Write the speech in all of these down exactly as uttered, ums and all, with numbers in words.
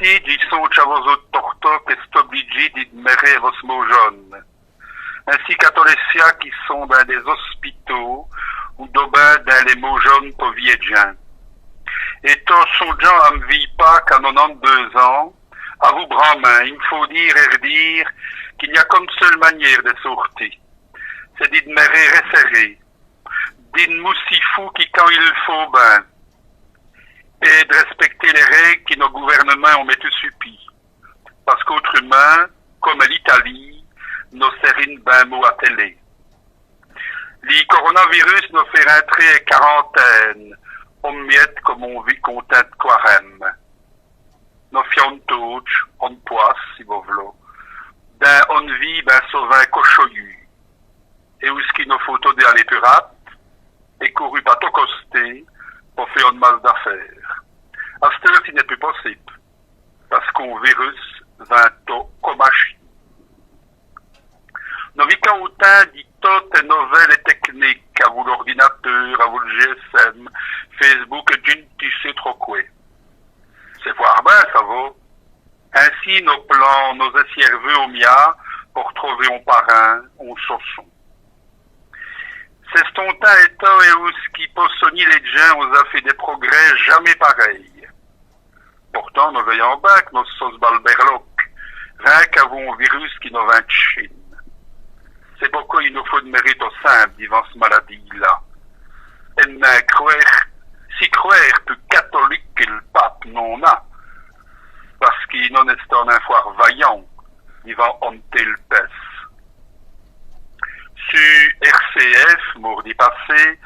Dji sondje à vos-ôtes tortos qu'èstoz oblidjîs di d'mèrer è vosse maujoune, insi qu'à tos lès cias qui sont dins dès ospitaus ou d'obin dins lès maujounes po vîyès djins. Èt tot sondjant à m' vî Pâques à nonante-deûs ans, avou brâmint, i m' faut dîre èt r'dîre qu'i gn-a qu'one seûle maniére dè sôrti, c'èst di d'mèrer rèssèrés, di n' moussî foû qui quand i l' faut bin, èt d' rèspècter lès règues qui nos gouvernemints ont mètu su pîd. Pace qu'ôtrumint, come è l'Italîye, nos sèrîmes bin mau atèlés. Li coronavirus nos faît rintrer è quarantène, one miète come on vicomtin d' Quarême. Nos fians totchs one pwace, si vos v'loz, dins one vîye bin sovint cochoyûwe, èt ousqu'i nos faut todi aler pus rade èt couru pa tos costés po fé one masse d'afêres. Asteûre, ci n'èst pus possibe, pace qu'on virus vint tot comachî. Nos vikans au timps di totes lès novèlès tècnikes, avou l'ordinateûr, avou l' G S M, Facebook èt dji n' ti sé trop qwè. C'èst fwârt bin, savoz. Insi nos plans nos-èst sièrvu au mia po r'trover on parint, on soçon. C'è-st-on timps ètout èwou-ce qui po sogni lès djins on-z-a fét dès progrès jamés parèys. Portant nos vèyans bin qu' nos somes bal bèrlokes, rin qu'avou on virus qui nos vint d' Chine. C'èst poqwè i nos faut d'mèrer tot simpes divant ç' maladîye-là. Èt nin crwêre, si crwêre pus catolike qui l' pape n'on-z-a, pace qui nos n'èstans nin fwârt vayants divant one tèle pèsse. Su R C F, mârdi passé,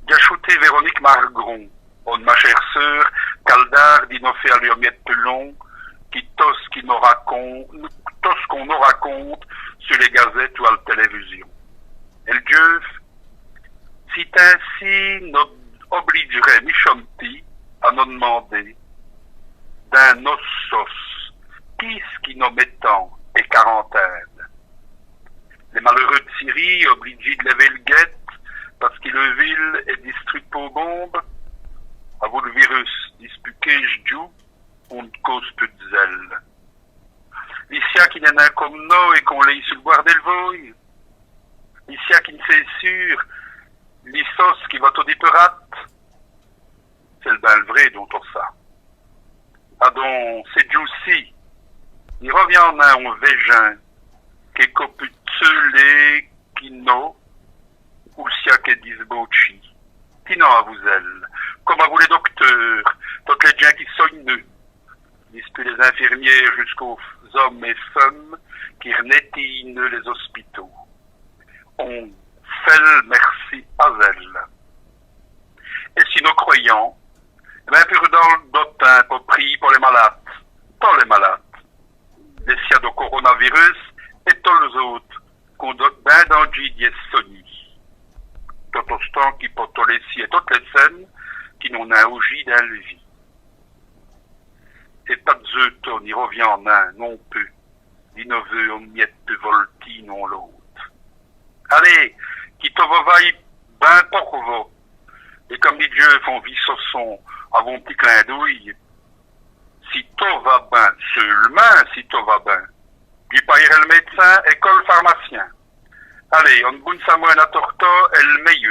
dj'a choûté Véronique Margron, one machêre seûr, qu'al dârd di nos fé aler one miète pus lon qui tot ç' qui nos racon-, tot ç' qu'on nos raconte su lès gazètes ou al tèlèvusion. Èle djeûve: Cite insi nos oblidj'rè michonti à nos d'mander, dins nosse soce, quî ç' qui nos mètans è quarantène. Lès maleûreûs d' Sirîye, oblidjîs d' lèver l' guède pace qui leû vile èst distrûte pau bombe. Avou l' virus, dispûs quinze djoûs, on n' cause pus d' zèls. Li cia qui n'èst nin come nos èt qu'on lèye su l' bwârd dèl vôye. Li cia qui n' sét sûr li soce qui va todi pus rade. C'èst l' bin l' vraî dont on sét. Adon, cès djoûs-ci, ni rovians nin on vèjin qu'èst co pus dseûlé qui nos, ou l' cia qu'èst disbautchî. Tinans avou zèls, come avou lès docteûrs, totes lès djins qui sognenut, dispûs lès infirmiéres jusqu'aus omes èt feumes qui r'nètîyenut lès ospitaus. On fêt l' mèrci à zèls. Èt si nos crwèyans, èt bin, purdan do timps po priyî po lès malades, tos lès malades, lès cias do coronavirus èt tos lès-ôtes qu'ont bin dandjî d'ièsse sognîs, tot ostant qui po tos lès cis èt totes lès cènes qui n'ont nin aujî dins l' vîye. Èt pa d' zeû-tos ni rovians nin non pus di nos veû one miète pus voltîs, non l'ôte. Alez, qui tot vos vaye bin por vos. Èt come dit Dieu, fé on vî soçon avou on p'tit clin d'oeûy, si tot va bin, seûlemint si tot va bin, dji payerè l' mèdecin èt co l' farmacyin. Alez, one boune samwin.ne à tortos èt l' mèy